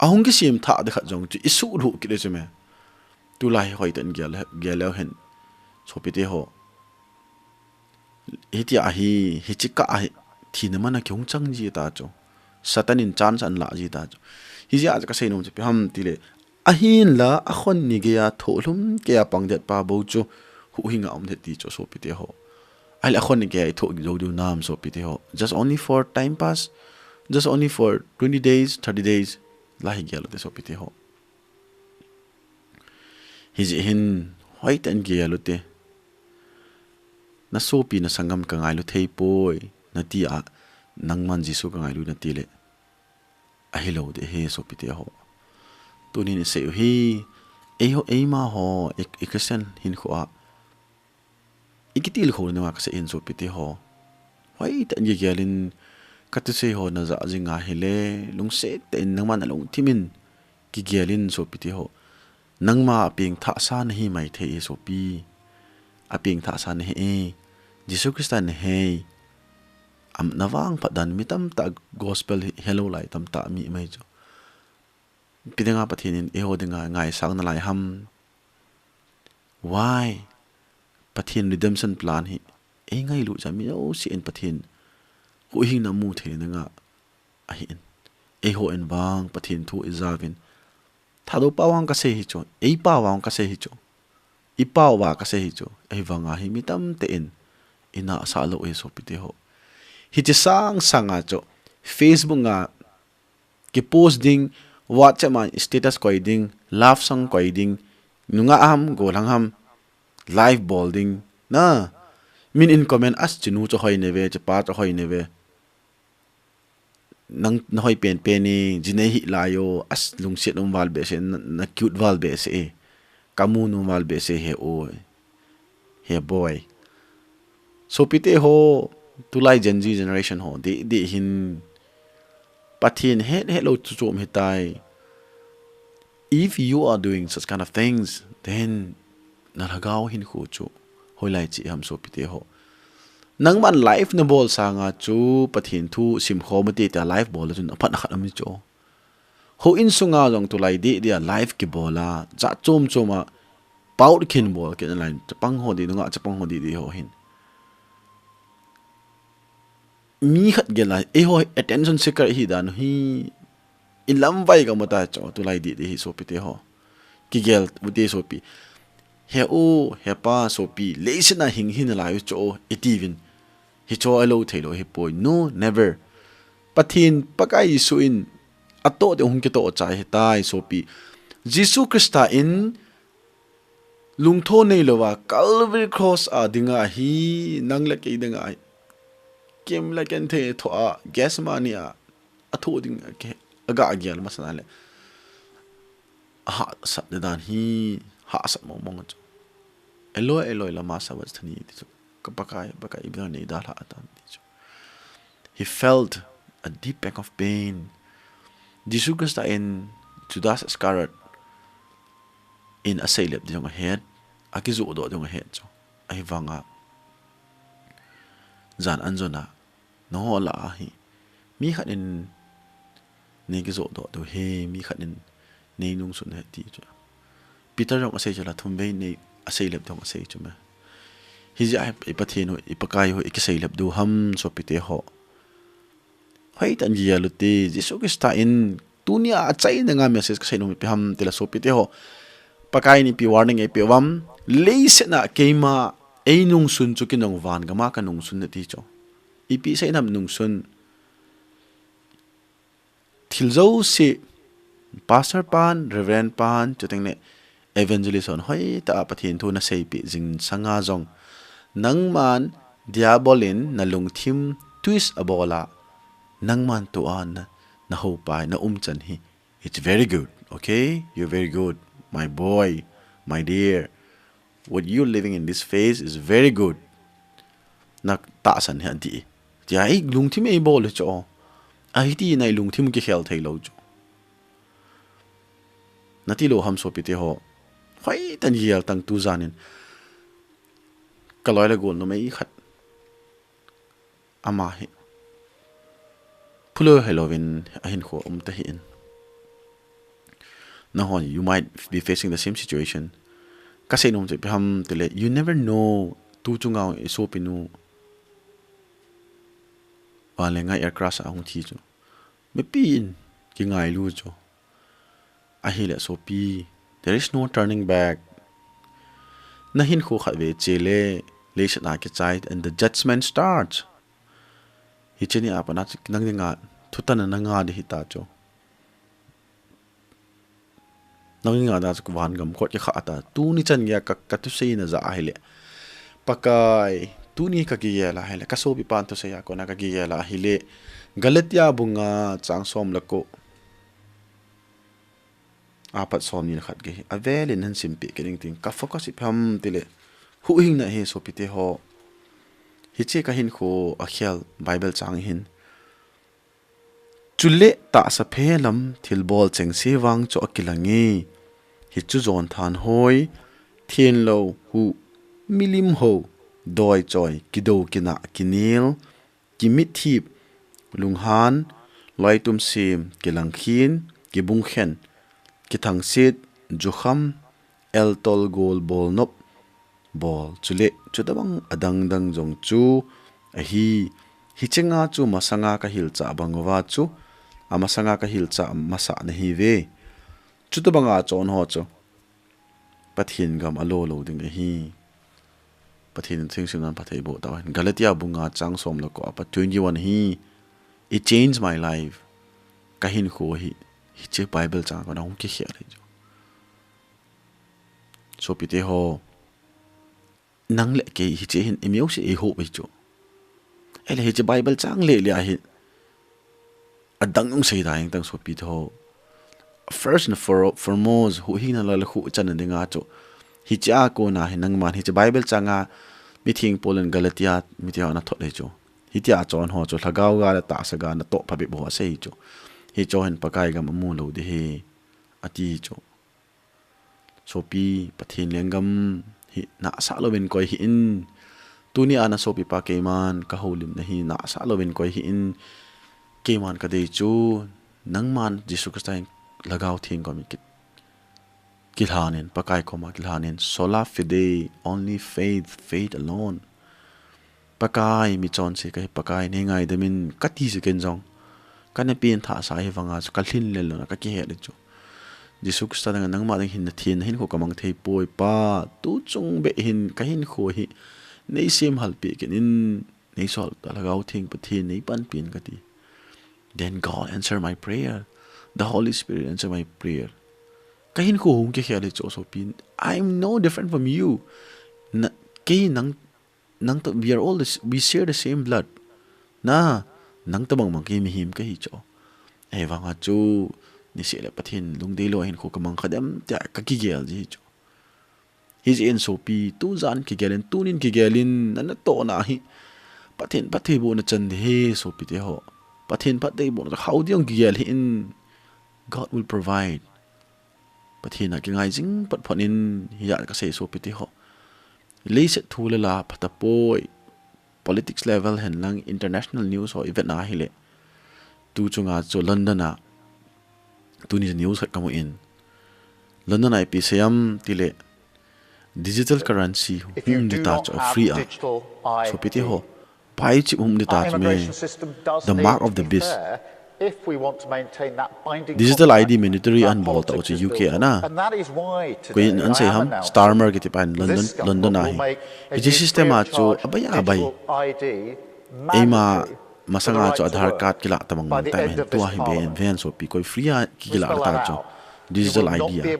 Ahung kisem thah ding khat jong chu isuh lhuh kit le chu me. Tulai hi hoitah in gel, gel leu hen, sopite ho. Hitia hi, hiche kah a hi, thina man a kihung chang ji ta chu. Satan in chance ahin la ji ta chu. Hijeh a chu kasei nom chu ipi ham tileh, ahinla, akhon ni gei a thohlhum kei a pang det pa bou chu huhhing a um det ti chu, sopite ho. Ahileh akhon ni gei a ithoh jou diu nam, sopite ho. Just only for time pass. Just only for twenty days, thirty days. Lah hi gel u te, sopite ho. Hijeh hin hoitah in gel u te. Na sopi na sanggam kangailu thei poi, nati a, nangman Jesu kangailu nati leh, ahilou ding ahi, sopite ho. Tunin isei u hi, eiho, eima ho, i, i Christian hinkho a ikitilkhou nunga kasei hin, sopite ho. Hoitah in kigel in, kathusei ho najah jing ahileh, lungset tah in nangman nalungthim in kigel in, sopite ho. Nangma apengthahsa nahi maithei e, sopi. Apengthahsa nahi e. Jesu Christa nahi. Am, navangphat dan mi tamtah gospel hi, helou lai tamtah mi mai chu. Ipi dinga Pathen in eiho dinga ngaisang nalai ham. Why? Pathen redemption plan hi eingailut jeh a mi jouse in Pathen huhhingna mu thei dinga ahin. Eiho in vang Pathen thu ijauvin, Thadou pao vang kasei hi chu, ei pao vang kasei hi chu, i pao vang kasei hi chu, ahivanga hi mi tamtah in inahsah lou e, sopite ho. Hiche sang sanga chu, Facebook a kipost ding, WhatsApp a status koi ding, love song koi ding, nungah ham, gollhang ham, live bol ding, na. Min in comment, "As, chinu chu hoi nave, chipa chu hoi nave. Nang, nahoi penpen e, jinei hih lai o, as, lungset um val behseh, na, na cute val behseh e. Kamu nom val behseh he o, he boy." Sopite ho, tulai Gen Z generation ho, dih, dih hin, Pathen het, hetlou chu chom hitai. If you are doing such kind of things, then na lhagao hinkho chu hoilai cheh ham, sopite ho. Nangman live nabol sanga chu Pathen thu simkhom ute tia live bol chun aphatna khat um chu. Houin sunga jong tulai dih dih a live kibol a, jat chom chom a, pao khin bol kit nalai, chapang ho dih, nungah chapang ho dih dih ho hin. mi khat gel a, eiho attention seeker hi dan hi, ilam vai ka mata cho, tulai di di hi sopi te ho. Kigel, ute sopi. He u, he pa sopi, leiset a hing hin lai u cho, iti vin. Hi cho a lo thei lo hi poi. No, never. Pathen, Pakai Jesu in, ato de hung kito chai he tai sopi. Jesu Krista in, lungtho nei lova, Calvary Cross a dinga hi, nang le kei dinga hi. Kim le ken the tho a, Gethsemane a, atho ding a, ke, aga agel masa na le. Ahahsat de dan hi, hahsat mong mong chu. Eloi, Eloi, lama sabachthani ti chu. Ka Pakai, Pakai, ipi nei dalha atan ti chu. He felt a deep pang of pain. Jesu Krista in Judas Iscariot in aseilep ding ahet, akijoh doh ding ahet chu. Ahivanga jan anjon a, nangho lah a hi, mi khat in nei kijoh doh diu ahi, mi khat in nei nungsun ahi ti chu. Peter jong asei chu la, thum vei nei aseilep ding asei chu me. Hijeh a hi, i Pathen u, i Pakai u, i kiseilep diu ham sopi te ho. Hoitah in gel u te, Jesu Krista in, tunia achaina nga message kasei nom ipi ham tile sopi te ho. Pakai in ipi warning eipe uvam, leiset a keima, ei nungsun chu kinong van gam a ka nungsun ati chu. Ipi sei nam nungsun. Thil jouse, Pastor pan, Reverend pan, chuteng le Evangelist hon hoitah a Pathen thu naseipeh jing sanga jong, nangman Diabol in nalungthim twist abol a, nangman tua na, nahoupai, na umchan hi. It's very good, okay? You're very good, my boy, my dear. What you living in this phase is very good. Na tahsan hi adi. Tia i lungthim eibol hi chu. Ahiti na i lungthim kikhel thei lou chu. Nati lou ham sopi te ho. Hoitah in gel tang tu jan in. Ka loi le gol numei khat. Ama hi. Phulou helou vin ahinkho um ta hi in. Nahon, you might be facing the same situation. Kasei nom chu ipi ham tile, you never know. Tu chunga i sopi nu. Vanleng a air crash a hung thi chu. Mipi in kingailu chu. Ahile sopi, there is no turning back. Nahinkho khat ve chele, leiset a kichai, and the judgment starts. Hiche ni a pat na chu nang dinga, thutan na nga di hita chu. Nang dinga da chu van gam kot kikha ta. Tuni chan geiya ka, ka thusei na ja ahile. Pakai, tuni ka kigel a ahile, ka sopi pan thusei a kona ka kigel a ahile. Galatia bung nga chang som le ko. Apat som ni le khat gei. Avel in hin simpeh kit ing ting. Ka focus ipi ham tile. Huhhingna hi sopi te ho. Hiche ka hinkho a khel Bible chang hin. Chule tahsa phe lam thilbol chengse vang chu akilang e. Hichu jon thanhoi, thenlou, huh, milim hou, doi choi, kido kina, kinel, kimitthip, lunghan, loitum sem, kilangkhin, kibungkhen, kithangsit, jukham, eltol gol bol nop, bol, chule, chutabang adang dang jong chu ahi. Hiche nga chu masanga ka hilchah bang uva chu, amasanga ka hilchah masa na hive. Chutabanga chon ho chu Pathen gam alo lou ding ahi. Pathen in thingsim nan phatthei boh tauhen. Galatia bung nga chang som le ko apat twenty-one hi. It changed my life. Ka hinkho hi. Hiche Bible chang kona hung kikhel ahi chu. Sopi te ho. Nang le kei hiche hin i miu se i hope hi chu. Ahile hiche Bible chang le le ahi. Adang nung sei da ing tang sopi te ho. First and for, foremost, huhhingna le huhchanna dinga chu. Hiche a kona hi nangman hiche Bible changa mitheng Paul in Galatia mite ho ana thot hi chu. Hitia chon ho chu lhagao ga le tahsa ga natoh phabep ho asei hi chu. Hicho hin Pakai gam amu lou ding ahi. Ati hi chu. Sopi, Pathen lenggam hi nahsah louvin koi hih in. Tuni a na sopipa keiman ka houlimna hi nahsah louvin koi hih in. Keiman ka dei chu, nangman Jesu Christa in Lhagao Theng koma ki, kilhan in, Pakai koma kilhan in, sola fide, only faith, faith alone. Pakai, michonse kahi Pakai, nei ngaidam in kati chu ken jong. Kana pengthah sa hi vanga chu kalhin lel louna kakihel chu. Jesu Christa dang nangma dang hin na thenna hinkho kamang thei poi Pa, tu chung beh hin kahinkho hi nei semhal peh kit in, nei sol ta Lhagao Theng Pathen nei panpi in kati. Then God answer my prayer. The Holy Spirit answer my prayer. Kahinkho hung kikhel hi chu sopi. I'm no different from you. Na, kei nang, nang ta, we are all this, we share the same blood. Na, nang tabang bang kei mihem kahi chu. Ahivanga chu, niseh le Pathen lungdei lou hinkho kamang kha dem tia kakigel ji chu. Hijeh in sopi, tujan kigel in, tunin kigel in, nana tohna hi. Pathen phattheibohna chan ding ahi sopi teho. Pathen phattheibohna, hao ding kigel hih in, God will provide. Pathen a kingai jing phot phot in, hijeh a kasei sopi teho. Leiset thu le la phatapoi. Politics level hen lang international news ho i vet na hile. Tu chunga chu London a. Tuni news khat kamu in. London a ipi seiyem tile. Digital currency hung um ding ta chu free a. Sopi teho. Pai chip hung um ding ta chu me. The mark of the beast. Digital I D mandatory ahin bol tau chu U K a na. Koi in ahin sei ham, Starmer kiti pa in London, London a hi. Hiche system a chu abai abai. Eima masanga chu Aadhaar card kilah tabang bang tai hen, tua hi ven, ven sopi koi free a ki, kilah ta chu. Digital I D a.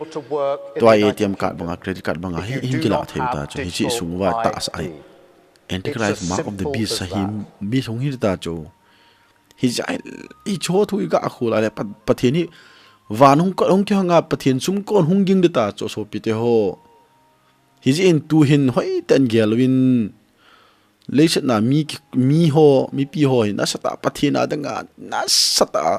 Tua A T M card banga, credit card banga hi, hin kilah thei ta chu. Hiche sung uva tahsa ahi. Antichrist, mark of the beast ahi, mi sung hi ta chu. Hijeh a, hicho thu i ga khol a le, Pa, Pathen hi, van hung kot, hung kihong a, Pathen sumkon hung ging ding ta chu sopi teho. Hijeh in tu hin hoitah in gel uvin, leiset na mi ki, mi ho, mipi ho hi, nasatah a Pathen a ding a, nasatah a.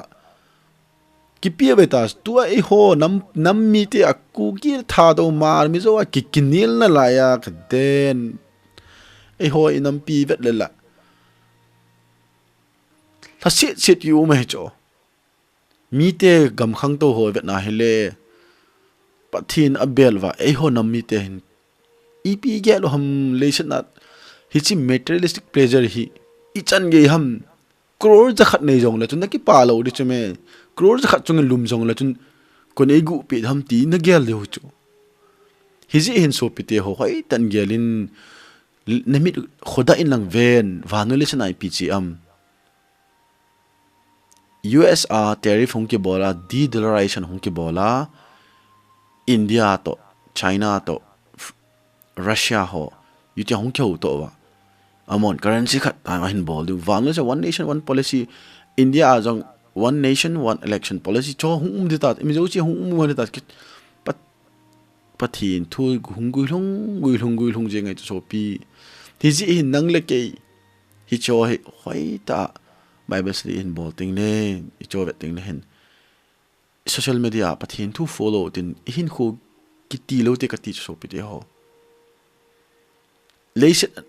Kipe ve ta, tua eiho, nam, nam mite a Kuki, Thadou, Hmar, Mizo a ki, kinelna lai a, kaden. Eiho i nampi vet le la. Lhaset set i um ahi chu. Mite gam khangtou ho vet na hile. Pathen a bel uva, eiho nam mite hin. Ipi gel u ham leiset na. Hiche materialistic pleasure hi. I chan gei ham. Crore jakhat nei jong le chun na kipa lou ding chu me. Crore jakhat chung lum jong le chun. Kon ei guhpi ham ti na gel ding u chu. Hijeh hin sopi teho hoitah in gel in. Na mit khodah in lang ven. Vannoi leiset na ipi che am. U S a tariff hung kibol a, de-dollarization hung kibol a, India toh, China toh, F-, Russia ho, U T hung kihou toh uva. Amon currency khat ta ahin bol diu. Vannoi leiset one nation, one policy. India a jong one nation, one election policy. Chu hung um ding ta, Mizo chu hung um ding ta. Kit, pat, Pathen thu hung guilhung, guilhung, guilhung jeng ngai chu sopi. Hijeh hin nang le kei. Hicho hi hoitah a Bible study ihin bol teng le, icho vet teng le hin. Social media a Pathen thu follow tin, ihinkho kiti lou te kati chu sopi teho. Leiset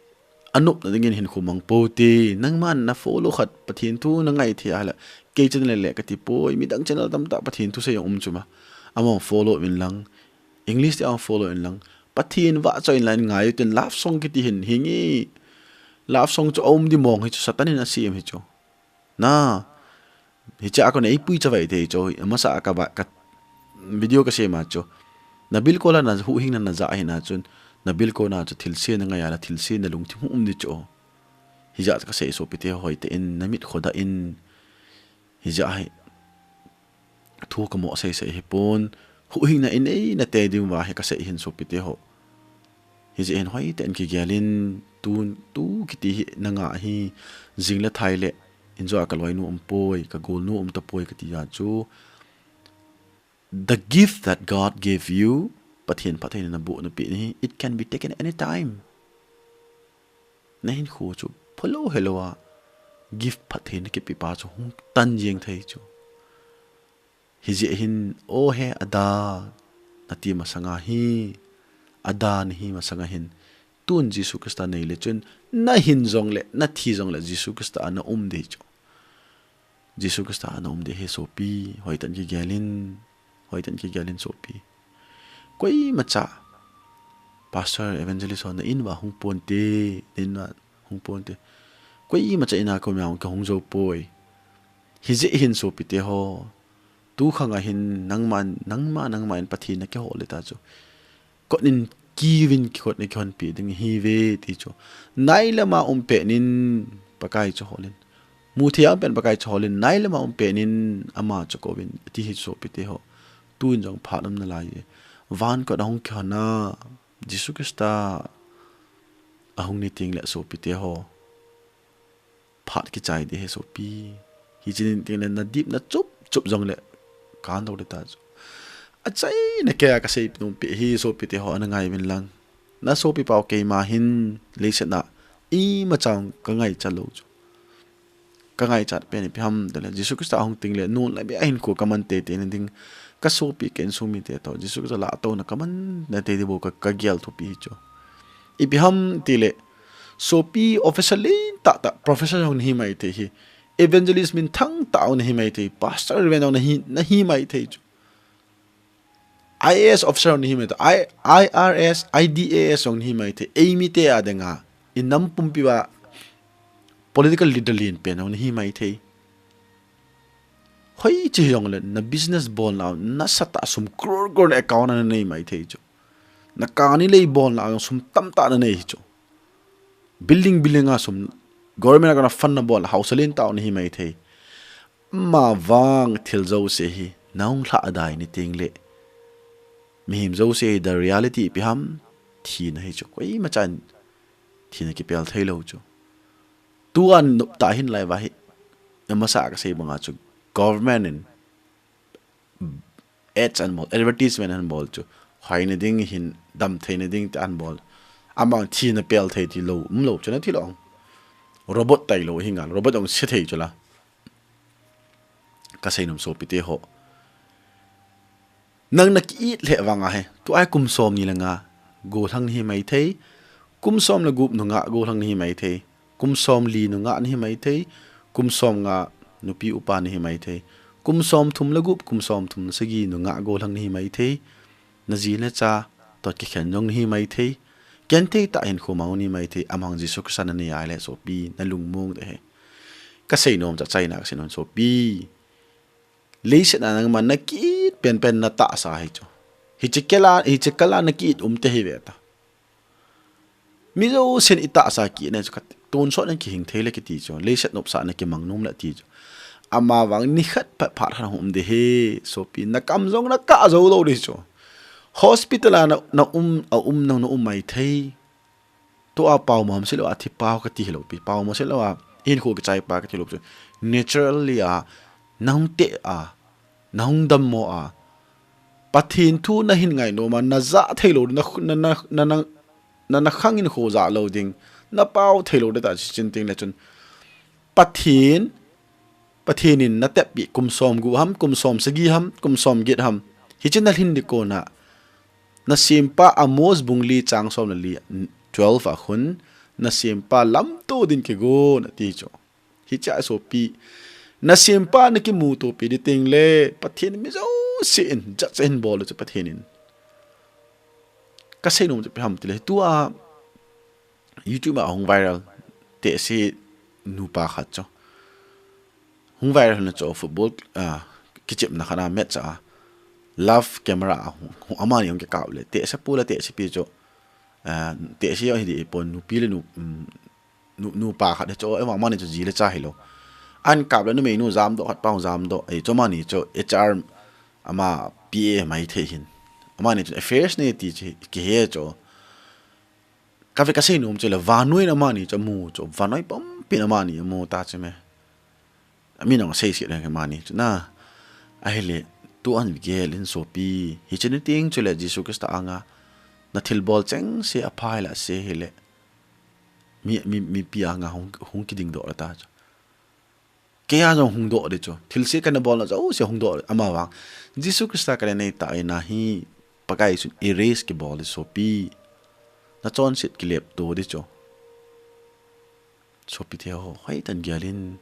a nopna dingin hinkho mang pou te, nangman na follow khat Pathen thu na ngai thei a hile, kei channel le kati poi, midang channel tamtah Pathen thu sei jong um chu ma. Amahon follow uvin lang, English te a follow in lang. Pathen vahchoi in lang ngai u tin love song kiti hin hinge. Love song chu aum ding mong hi chu Satan in asem hi chu. Na. Hiche a kon eipui chavai te chu. Amasa a ka ba, ka video kasem a chu. Na bilkol a na huhhingna na ja hina chun. Na bilkol na chu thilse na ngai a la thilse na lungthim hung um ding chu. Hijeh a kasei sopi te hoitah in na mit khodah in. Hijeh a hi. Thu kamo seisei hi pon, huhhingna in eina te diu va hi kasei hin sopi teho. Hijeh hin hoitah in kigel in, tu, tu kiti hi na nga hi, jing le thai le, injo a ka loinu um poi, ka golnu um tapoi kati a chu. The gift that God gave you, Pathen phattheina naboh napeh hi, it can be taken anytime. Na hinkho chu phalou helou a gift phatthei na kipe pa chu hung tan jeng thei chu. Hijeh hin, O he Ada, nati masanga hi, Ada nahi masanga hin, tun Jesu Christa nei le chun, na hin jong le, na thi jong le, Jesu Christa a na um ding chu. Jesu Christa a na um ding hi sopi, hoitah in kigel in, hoitah in kigel in sopi. Koimacha, Pastor, Evangelist ho na in uva hung ponte, na in uva hung ponte. Koima cha ina kom a hung kihong jou poi. Hijeh hin sopite ho, tu khang a hin nangma, nangma, nangma in Pathen nakihou le ta chu, kot in kiuvin, kot in kihonpi ding ihiuve ti chu. Nai le ma um pet in Pakai chu hol in. Muthei a um pet in Pakai chu hol in, nai le ma um pet in ama chu kouvin, ti hi sopite ho. Tun jong phat um nalai e. Van kot ahung kihon a, Jesu Christa ahung ni teng le sopite ho, phat kichai ding ahi sopi. Hiche ni teng le nadip na chup chup jong le kan dou le ta chu. Achaina kei a kasei nom pi hi sopite ho, ana ngai uvin lang. Na sopi pau keima hin leiset a ima chang ka ngaicha lou chu. Ka ngaichat pen ipi ham tile, Jesu Christa ahung teng le, nun le beh a hinkho ka man teitei na ding, ka sopi ka insung mite toh Jesu Christa lah a touna ka man na teitei bou ka, ka gel thupi hi chu. Ipi ham tile, sopi officer lentah tah, professor jong nahi maithei hi, evangelist minthang tah jong nahi maithei, pastor reverend jong nahi, nahi maithei chu. I A S officer jong nahi maithei, I, I R S, I D A S jong nahi maithei, eimite a dinga, inam pumpi uva political leader len pen jong nahi maithei. Hoiche hijongle, na business bolna, nasatah a sum crore crore na account a nanei maithei chu. Na kani lei bolna jong sum tamtah nanei hi chu. Building, building a sum, government a kona fund nabol, house lentah nahi maithei. Amavang thil jouse hi nahung lhah dai ni teng le, mihem jouse hi the reality ipi ham, thina hi chu. Koima chan thina kipel thei lou chu. Tua nop tah hin lai uva hi, amasa kasei banga chu, government in ads ahin bol, advertisement ahin bol chu, hoina ding hin, damtheina ding te ahin bol. Amang thina pel thei ti lou, umlou chu nati lou. Robot tailou hi ngal, robot jong se thei chu la. Kasei nom sopite ho, nang naki-it lheh vang ahi, tua hi kum somni le nga gollhang nahi maithei, kum som le gup nungah gollhang nahi maithei, kum somli nungah nahi maithei, kum somnga nupi upa nahi maithei, kum somthum le gup, kum somthum le sagi nungah gollhang nahi maithei, naji nacha toh kikhen jong nahi maithei, genthei tah hinkho mang nahi maithei, amang Jesu Christa nanei a le sopi, nalungmong ding ahi. Kasei nom chu achaina kasei nom sopi. Leiset a nangma naki-it penpen natahsa hi chu. Hiche kal a, hiche kal a naki-it um te hi ve ta. Mi jousen itahsa ki-itna chu katonsot in kihing thei le kiti chu. Leiset nopsahna kimang nom le ti chu. Amavang nikhat phat, phat khat hung um ding ahi sopi. Nakam jong nakah jou lou ding chu. Hospital a na, na um, aum nang na um maithei. Tua paomo ham seilou a thi pa kati hilou pi. Paomo seilou a hinkho kichai pa kati lou chu. Naturally a, nahung teh a, nahung dammo a, Pathen thu nahin ngainom a, najah theilou, na, na, na khang hinkho jah lou ding, napao theilou ding tah chu chin teng le chun, Pathen, Pathen in nateppi kum somgup ham, kum somsagi ham, kum somget ham, hiche nalhin ding kona, nasempa Amos bung li chang som le li, twelve a khun, nasempa lamto din kigon ati chu. Hiche a sopi, nasempa nakimutopi ding teng le, Pathen in mi jousen judge ahin bol u chu Pathen in. Kasei nom chu ipi ham tile, tua YouTube a hung viral, tehse nupa khat chu. Hung viral hon chu football, ah, kichepna khat a match a. Love camera a hung, hung amani hung kikap le, tehse pu le tehse pi chu. Ah, tehse jong hi ding pon nupi le nu, um, nu, nupa khat hi chu, eivang amani chu ji le cha hilou. Ahin kap le numei nu jamdoh khat pa hung jamdoh, ei chu amani chu H R ama P A maithei hin. Amani chu affairs nei ti chu kihe chu. Kave kasei nom chu le vannoi in amani chu amu chu, vannoi pumpin amani amu ta chu me. Amin jong asei se le amani chu na. Ahile, tu an vigel in sopi. Hiche ni teng chu le Jesu Christa anga nathilbol chengse apha hile ase hile. Mi, mi, mipi anga hung, hung kidingdoh le ta chu. Kei a jong hungdoh ding chu. Thilse kana bolna jouse hungdoh ding. Amavang Jesu Christa kana nei tah in ahi, Pakai chun erase kibol ding sopi. Nachonset kilepto ding chu. Sopite ho, hoitah in gel in.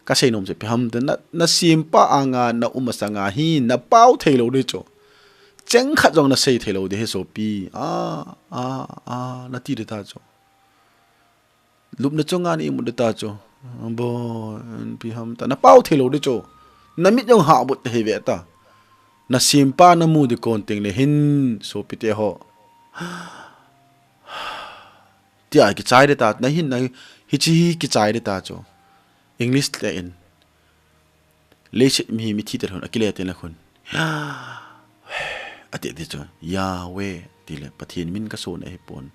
Kasei nom chu ipi ham tile, na, nasempa anga naum masanga hi napao theilou ding chu. Cheng khat jong nasei theilou ding ahi sopi. A, a, a, nati ding ta chu. Lupna chunga na imut ding ta chu. Bo, pi ham ta. Na pao thei lou ding chu. Na mit jong ha but te hi ve ta. Na sempa na mu ding kon teng le hin sopi te ho. Tia kichai ding ta. Na hin na hichi hi kichai ding ta chu. English le in. Leiset mi hi mithi te hun, akile te la hun. Ati ti chu, Yahweh, ti le, Pathen min ka so na hi pon.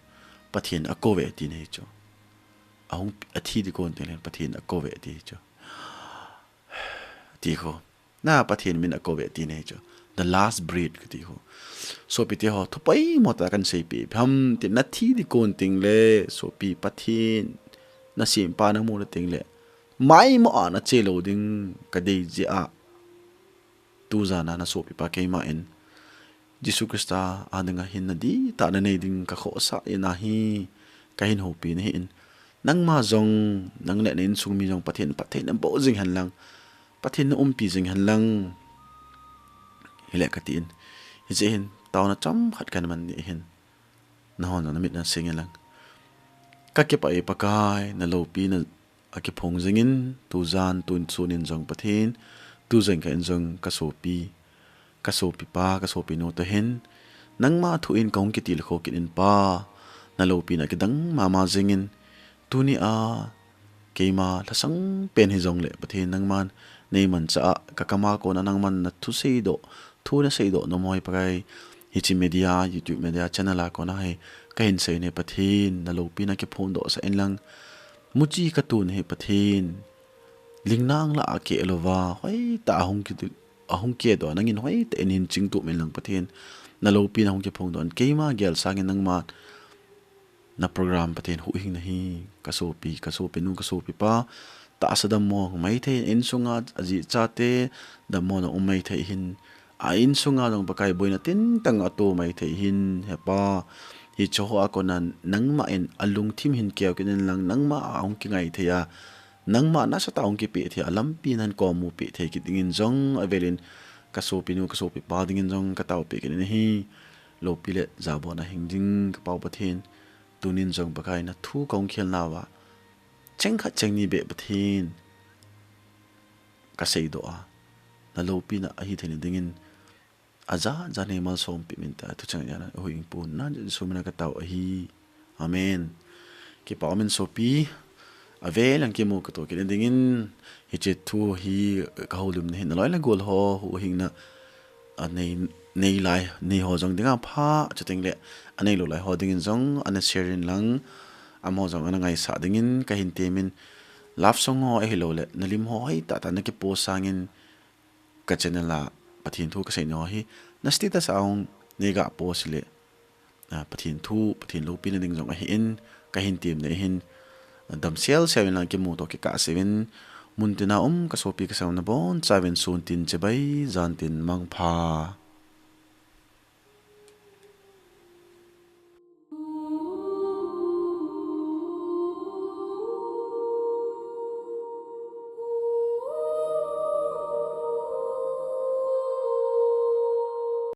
Pathen a ko ve ti na hi chu. Ahung athi di kon te le, Pathen a ko ve ti hi chu. Ti ho. Na Pathen min a ko ve ti na hi chu. The last breath ka ti ho. Sopi te ho, thupai mo ta kan sei pi. Pham ti na thi di kon ting le, sopi Pathen. Na sempa na mu na ting le. Mai mo a na che lou ding ka dei jeh a. Tu jan a na sopi pa keima in. Jesu Christa a dinga hin na di ta na nei ding ka khosa in ahi. Ka hin hopi na hi in. Nangma jong, nang le na insung mi jong Pathen, Pathen na bo jing hen lang. Pathen na umpi jing hen lang. Hi le ka ti in. Hi jeh hin, tao na cham khat kan man ni hin. Na hon na mit na sing in lang. Ka kipah e Pakai, na lopi na a kiphong jingin, tu jan, tun sun in jong Pathen, tu jan ka in jong ka sopi, ka sopi pa, ka sopi nu ta hin, nangma thu in ka hung kitil kho kit in pa, na lopi na kidang mama jingin, tuni a, keima lhasang pen hi jong le, Pathen nangman, nei man cha a, ka kama kona nangman na thu sei doh, thu na sei doh, na moi Pakai, hichi media, YouTube media channel a kona hi, ka hin sei ne Pathen, na lopi na kiphong doh sa in lang, Muchi ka tun hi Pathen. Lingnang la a ke lova. Hoi ta ahung ki, ahung ke do. Nangin hoi ta in hin ching tu min lang Pathen. Na lopi na hung kiphong don. Keima gel sangin nangma. Na program Pathen huhhing na hi. Ka sopi, ka sopi nu, ka sopi pa. Ta asa dammo mai thei in sunga aji chate. Dammo na um mai thei hin. A in sunga jong Pakai boina tin tang a to mai thei hin, he Pa. Hi cho a kona nangma in a lungthim hin keu kit in lang nangma a hung kingai thei a. Nangma nasa ta hung kipe thei a lampi nan komu pe thei kit dingin jong a velin ka sopi nu ka sopi pa dingin jong ka tao pe kit in hi. Lopi le jabona hing ding ka pau Pathen. Tunin jong Pakai na thu ka hung khel nawa. Cheng khat cheng ni be Pathen. Ka sei do a. Na lopi na ahi thei ni dingin. Aja, ja nei malsom pi min ta, thu chang jana, hui ing pu, na Jesu mina ka tao ahi. Amen. Kipa min sopi, a ve lang kimu ka to kit dingin, hiche thu hi ka ho lum na hin, loi la gol ho, hu hing na, a nei, nei lai, nei ho jong dinga pha, chuteng le, a nei lo lai ho dingin jong, ana share in lang, amo jong ana ngaisa dingin, ka hin temin, love song ho, ahi lo le, na lim ho, hoi ta ta na kipo sangin, ka channel a Pathen thu ka sei ni ho hi, na status a hung nei ga post le, a, Pathen thu, Pathen lopi na ding jong ahi in, ka hin tem na hin, dam sel sel in lang kimu to kikah seh in, mun tina um ka sopi ka sang na bon, chauvin sun tin chibai, jan tin mangpha.